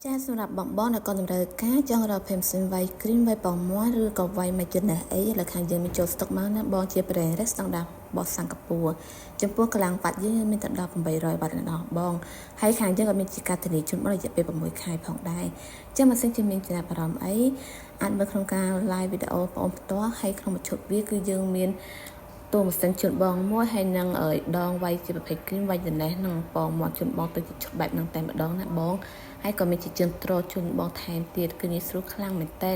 ចាសម្រាប់បងបងដែលគាត់តម្រូវការចង់រក ផេម៉ាស៊ីនវាយ cream វាយពងមាន់ឬក៏វាយមួយចំណេះអីឥឡូវខាងយើងមានចូលស្តុកមកណាបងជាប្រេរស្តង់ដារបស់សិង្ហបុរីចំពោះកម្លាំងវ៉ាត់យើងមានទៅដល់800វ៉ាត់ដល់បងហើយខាងយើងក៏មានជាការធានាជូនបងរយៈពេល6ខែផងដែរចឹងបើសិនជាមានចំណាប់អារម្មណ៍អីអាចមើលក្នុងការ live វីដេអូបងផ្ទាល់ហើយក្នុងមួយឈុតវាគឺយើងមានតួម៉ាស៊ីនជូនបងមួយហើយនឹងដងវាយជាប្រភេទ cream វាយចំណេះនិងពងមាន់ជូនបងទៅជាឈុតបែបហ្នឹងតែម្ដងណាបងហើយក៏មានជាជើងទ្រជូនបងថែមទៀតគឺងាយស្រួលខ្លាំងមែនតើ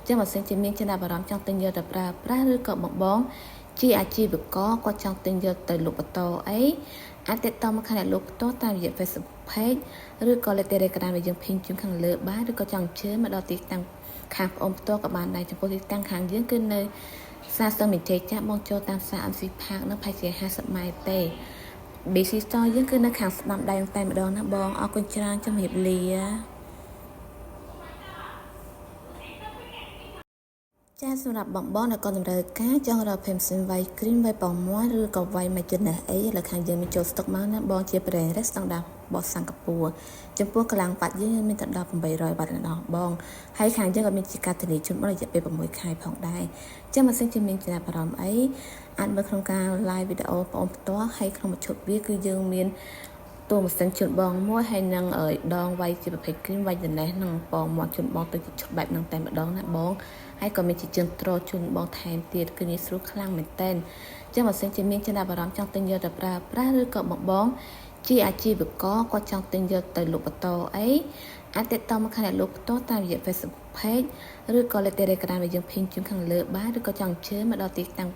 ចឹងបើសិនជាមានចំណាប់អារម្មណ៍ចង់ទិញយកទៅប្រើប្រាស់ឬក៏បងបងជាអាជីវករគាត់ចង់ទិញយកទៅលក់បន្តអីអាចទាក់ទងមកខាងអ្នកលក់ផ្ទាល់តាមរយៈ Facebook Page ឬក៏លេខ Telegram ដែលយើង pin ជូនខាងលើបានឬក៏ចង់អញ្ជើញមកដល់ទីតាំងខាងប្អូនផ្ទាល់ក៏បានដែរចំពោះទីតាំងខាងយើងគឺនៅផ្សារស្ទឹងមានជ័យចាស់បងចូលតាមផ្សារ MC Park នឹងប្រហែលជា50ម៉ែត្រទេ BC Store យើងគឺនៅខាងស្ដាំដៃតែម្ដងណាបងអរគុណច្រើនជំរាបលាចាសម្រាប់បងបងដែលគាត់តម្រូវការចង់រក ផេម៉ាស៊ីនវាយ cream វាយពងមាន់ឬក៏វាយមួយចំណេះអីឥឡូវខាងយើងមានចូលស្តុកមកណាបងជាប្រេរស្តង់ដារបស់សិង្ហបុរីចំពោះកម្លាំងវ៉ាត់យើងមានទៅដល់800វ៉ាត់ដល់បងហើយខាងយើងក៏មានជាការធានាជូនបងរយៈពេល6ខែផងដែរចឹងបើសិនជាមានចំណាប់អារម្មណ៍អីអាចមើលក្នុងការ live វីដេអូបងផ្ទាល់ហើយក្នុងមួយឈុតវាគឺយើងមានតួម៉ាស៊ីនជូនបងមួយហើយនឹងដងវាយជាប្រភេទ cream វាយចំណេះនិងពងមាន់ជូនបងទៅជាឈុតបែបហ្នឹងតែម្ដងណាបងហើយក៏មានជាជើងទ្រជូនបងថែមទៀតគឺងាយស្រួលខ្លាំងមែនតើចឹងបើសិនជាមានចំណាប់អារម្មណ៍ចង់ទិញយកទៅប្រើប្រាស់ឬក៏បងបងជាអាជីវករគាត់ចង់ទិញយកទៅលក់បន្តអីអាចទាក់ទងមកខាងអ្នកលក់ផ្ទាល់តាមរយៈ Facebook Page ឬក៏លេខ Telegram ដែលយើង pin ជូនខាងលើបានឬក៏ចង់អញ្ជើញមកដល់ទីតាំង